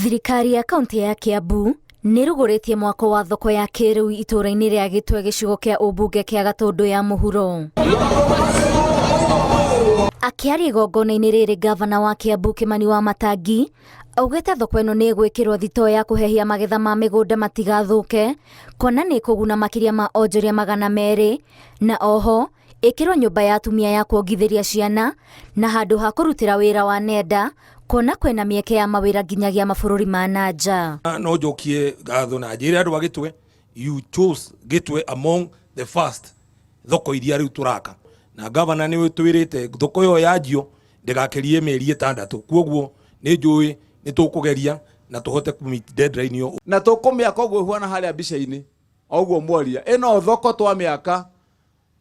Thirikari ya kaunti ya Kiambu nĩ ĩrugũrĩtie mwako wa thoko ya kĩrĩu itũũra-inĩ rĩa Gĩtwe gĩcigo kĩa ũmbunge kĩa Gatũndũ ya Mũhuro. Akĩaria igongona-inĩ rĩrĩ ngavana wa Kiambu Kĩmani wa Matangi augĩte thoko ĩno nĩ ĩgwĩkĩrwo thitoo ya kũhehia magetha ma mĩgũnda matigathũke kuona nĩ ĩkũguna makĩria ma onjoria 200 na oho ĩkĩrwo nyũmba ya atumia ya kuongithĩria ciana na handũ ha kũrutĩra wĩra wa nenda kuona kwĩna mĩeke ya mawĩra nginyagia mabũrũri ma na nja. No njokie ngatho na njĩre andũ a Gĩtwe, you chose Gĩtwe among the first thoko iria rĩu tũraka, na gavana nĩ twĩrĩte thoko ĩyo yanjio ndĩgakĩrie mĩeri 6, kuoguo nĩ njũĩ nĩ tũkũgeria na tũhote kũ meet deadline ĩyo. Na tũkũmĩaka ũguo ĩhuana harĩa mbica-inĩ o ũguo mwaria, ĩno thoko twamĩaka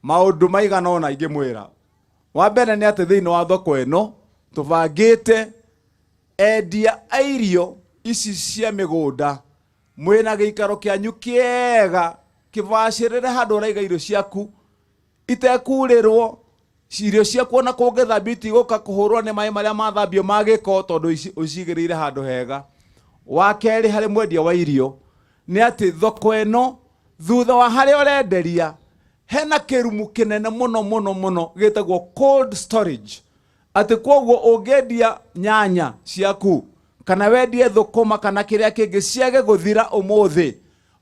maũndũ maigana ũna ingĩmwĩra. Wa mbere nĩ atĩ thĩinĩ wa thoko ĩno tũbangĩte endia a irio ici cia mĩgũnda mwĩna gĩikaro kĩanyu kĩega kĩbacĩrĩre handũ ũraiga irio ciaku itekurĩrwo, irio ciaku ona kũngĩthambio itigũka kũhũrwo nĩ maĩ marĩa mathambio ma gĩko tondũ ũcigĩrĩire handũ hega. Wa kerĩ harĩ mwendia wa irio nĩ atĩ thoko ĩno thutha wa harĩa ũrenderia hena kĩrumu kĩnene mũno mũno mũno gĩtagwo cold storage, atĩ kwoguo ũngĩendia nyanya ciaku kana wendie thũkũma kana kĩrĩa kĩngĩ ciage gũthira ũmũthĩ,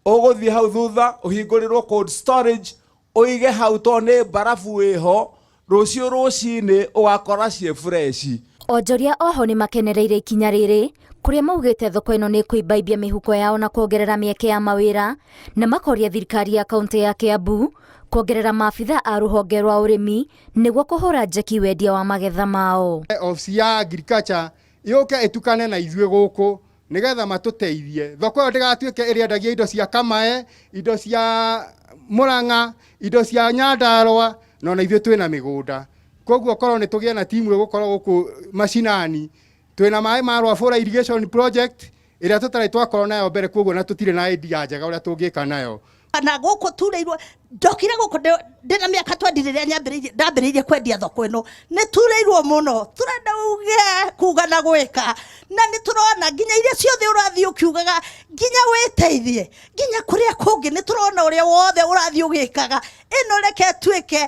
ũgũthiĩ hau thutha ũhingũrĩrwo cold storage ũige hau tondũ nĩ mbarabu ĩho, rũciũ rũcinĩ ũgakora ciĩ fresh. Onjoria oho nĩ makenereire ikinya rĩrĩ kũrĩa maugĩte thoko ĩno nĩ kũimbaimbia mĩhuko yao na kuongerera mĩeke ya mawĩra, na makoria thirikari ya kaunti ya Kiambu kuongerera maabitha a rũhonge rwa ũrĩmi nĩguo kũhũra njeki wendia wa magetha mao. Obici ya agriculture yũke ĩtukane na ithuĩ gũkũ nĩgetha matũteithie thoko ĩyo ndĩgatuĩke ĩrĩendagia indo cia Kamae, indo cia Murang'a, indo cia Nyandarua, na ona ithuĩ twĩna mĩgũnda. Koguo korwo nĩ tũgĩe na timu ĩgũkorwo gũkũ macinani, twĩna maĩ ma Rwabũra irrigation project ĩrĩa tũtarĩ twakorwo nayo mbere, koguo na tũtirĩ na idea njega ũrĩa tũngĩka nayo. Na gũkũ turĩirwo, ndokire gũkũ ndĩna mĩaka 20 rĩrĩa ndambĩrĩirie kwendia thoko ĩno, nĩ turĩirwo mũno, tũrenda uge kuga na gwĩka, na nĩ tũrona nginya iria ciothe ũrathiĩ ũkiugaga nginya wĩteithie nginya kũrĩa kũngĩ, nĩ tũrona ũrĩa wothe ũrathiĩ ũgĩkaga. Ĩno reke ĩtuĩke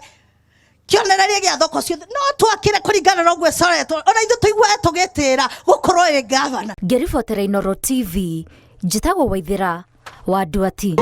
kĩonereria gĩa thoko ciothe, no twakĩre kũringana na ũguo ĩcoretwo, ona ithuĩ tũiguage tũgĩtĩra gũkorwo ĩ gavana. Ngĩribotera Inooro TV, njĩtagwo Waithĩra wa Nduati.